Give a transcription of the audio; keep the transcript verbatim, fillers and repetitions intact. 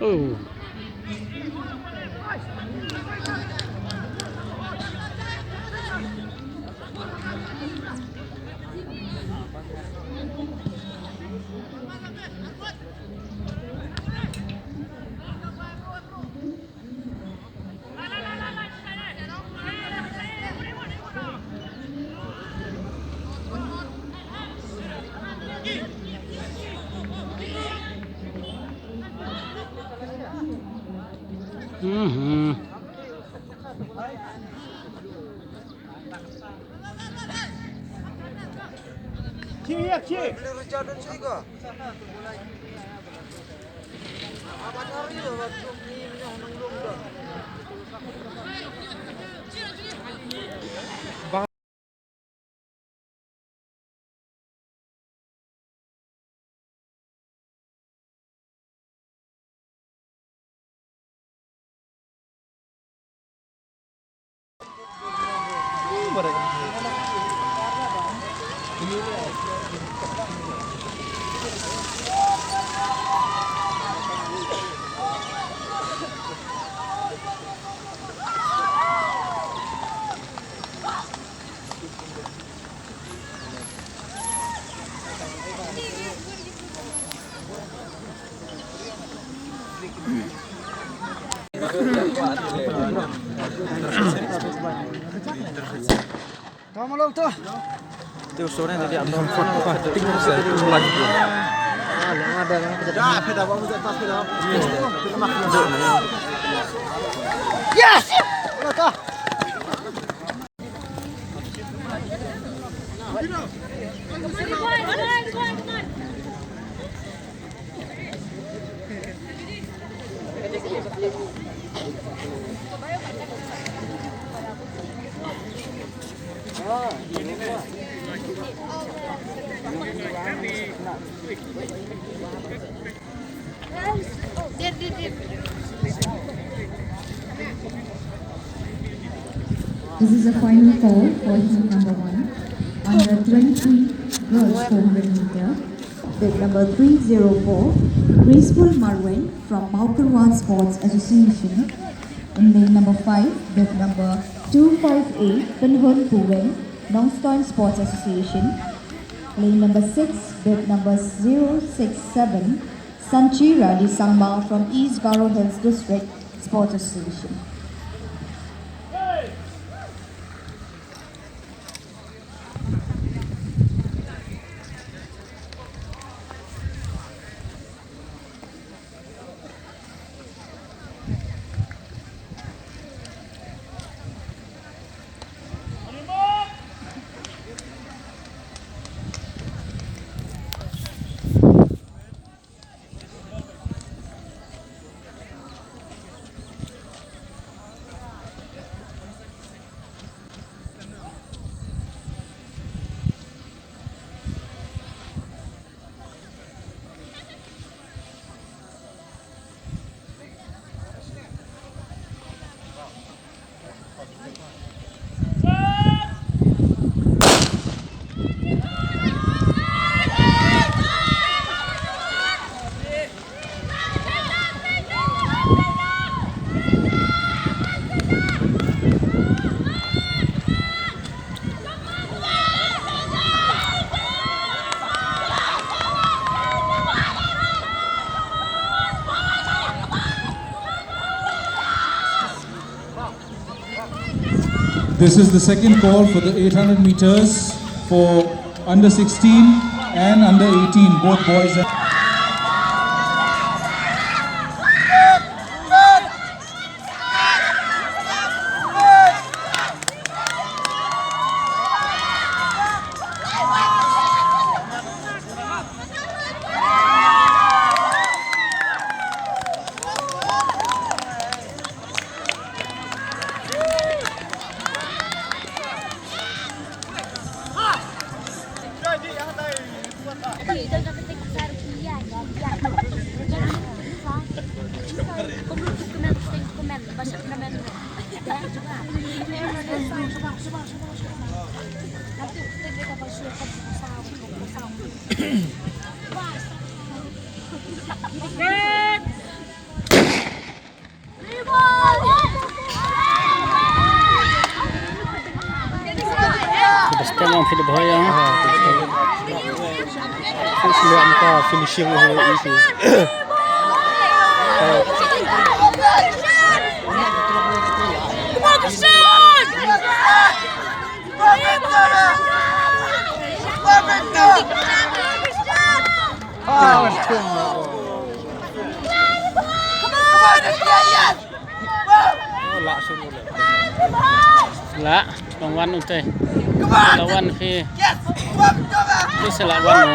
Oh. Mhm. Yes! This is a final call for heat number one. Under twenty-three girls four hundred meter. Bib number three zero four, Graceful Marwin from Mawkyrwat Sports Association. In lane number five, bib number two five eight, Pynhun Puweng, Nongstoiñ Sports Association. Lane number six, bib number zero six seven, Sanchi Rali Sangma from East Garo Hills District Sports Association. This is the second call for the eight hundred meters for under sixteen and under eighteen, both boys and Mong phi da bhoi ïa. Shu shu ïa ka finishing hi ïa phi. Lah, long wan utai. Lah wan phi. Tu se lah wan.